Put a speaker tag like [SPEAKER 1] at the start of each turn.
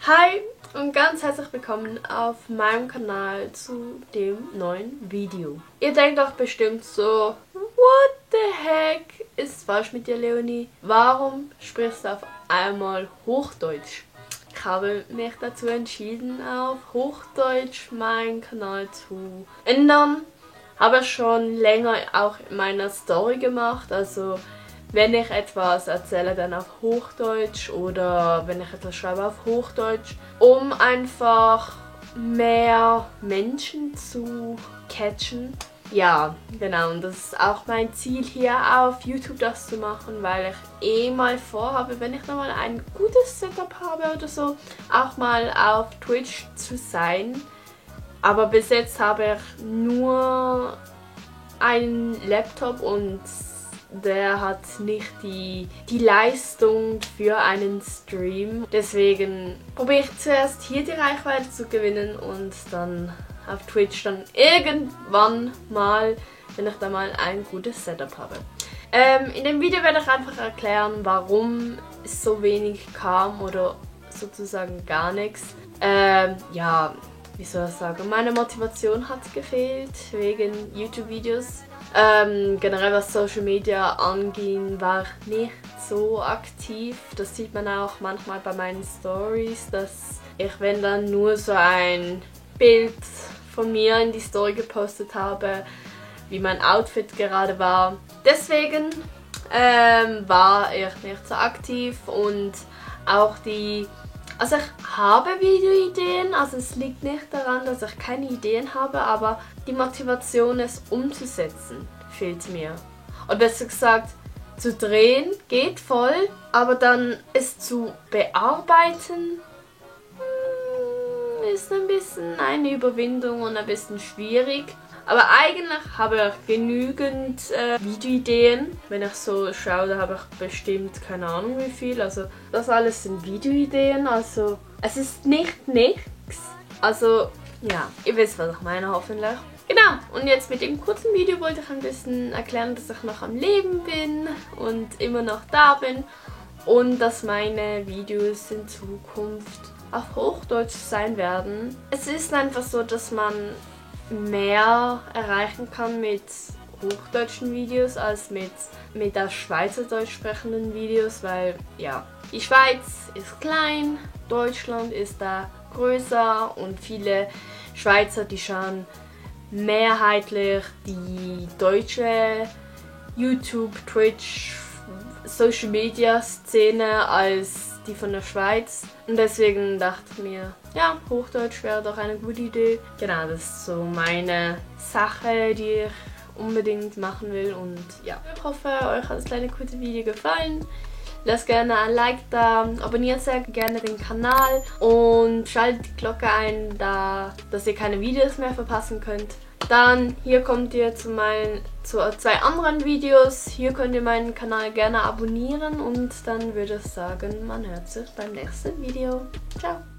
[SPEAKER 1] Hi und ganz herzlich willkommen auf meinem Kanal zu dem neuen Video. Ihr denkt doch bestimmt so, what the heck ist falsch mit dir, Leonie? Warum sprichst du auf einmal Hochdeutsch? Ich habe mich dazu entschieden, auf Hochdeutsch meinen Kanal zu ändern. Habe ich schon länger auch in meiner Story gemacht, also wenn ich etwas erzähle, dann auf Hochdeutsch oder wenn ich etwas schreibe auf Hochdeutsch, um einfach mehr Menschen zu catchen. Ja, genau, und das ist auch mein Ziel hier auf YouTube, das zu machen, weil ich mal vorhabe, wenn ich nochmal ein gutes Setup habe oder so, auch mal auf Twitch zu sein. Aber bis jetzt habe ich nur einen Laptop und der hat nicht die Leistung für einen Stream. Deswegen probiere ich zuerst hier die Reichweite zu gewinnen und dann auf Twitch dann irgendwann mal, wenn ich da mal ein gutes Setup habe. In dem Video werde ich einfach erklären, warum es so wenig kam oder sozusagen gar nichts. Ja, wie soll ich sagen, meine Motivation hat gefehlt wegen YouTube-Videos. Generell was Social Media anging, war ich nicht so aktiv. Das sieht man auch manchmal bei meinen Stories, dass ich, wenn dann nur so ein Bild von mir in die Story gepostet habe, wie mein Outfit gerade war. Deswegen war ich nicht so aktiv und auch also ich habe Videoideen, also es liegt nicht daran, dass ich keine Ideen habe, aber die Motivation, es umzusetzen, fehlt mir. Und besser gesagt, zu drehen geht voll, aber dann es zu bearbeiten ist ein bisschen eine Überwindung und ein bisschen schwierig. Aber eigentlich habe ich genügend Videoideen. Wenn ich so schaue, da habe ich bestimmt keine Ahnung wie viel. Also das alles sind Videoideen. Also es ist nicht nichts. Also ja, ihr wisst, was ich meine hoffentlich. Genau, und jetzt mit dem kurzen Video wollte ich ein bisschen erklären, dass ich noch am Leben bin und immer noch da bin. Und dass meine Videos in Zukunft auf Hochdeutsch sein werden. Es ist einfach so, dass man mehr erreichen kann mit hochdeutschen Videos als mit der Schweizerdeutsch sprechenden Videos, weil ja, die Schweiz ist klein, Deutschland ist da größer und viele Schweizer, die schauen mehrheitlich die deutsche YouTube, Twitch, Social Media Szene als die von der Schweiz. Und deswegen dachte ich mir, ja, Hochdeutsch wäre doch eine gute Idee. Genau, das ist so meine Sache, die ich unbedingt machen will. Und ja, ich hoffe, euch hat das kleine kurze Video gefallen. Lasst gerne ein Like da, abonniert sehr gerne den Kanal und schaltet die Glocke ein, dass ihr keine Videos mehr verpassen könnt. Dann hier kommt ihr zu zwei anderen Videos. Hier könnt ihr meinen Kanal gerne abonnieren und dann würde ich sagen, man hört sich beim nächsten Video. Ciao!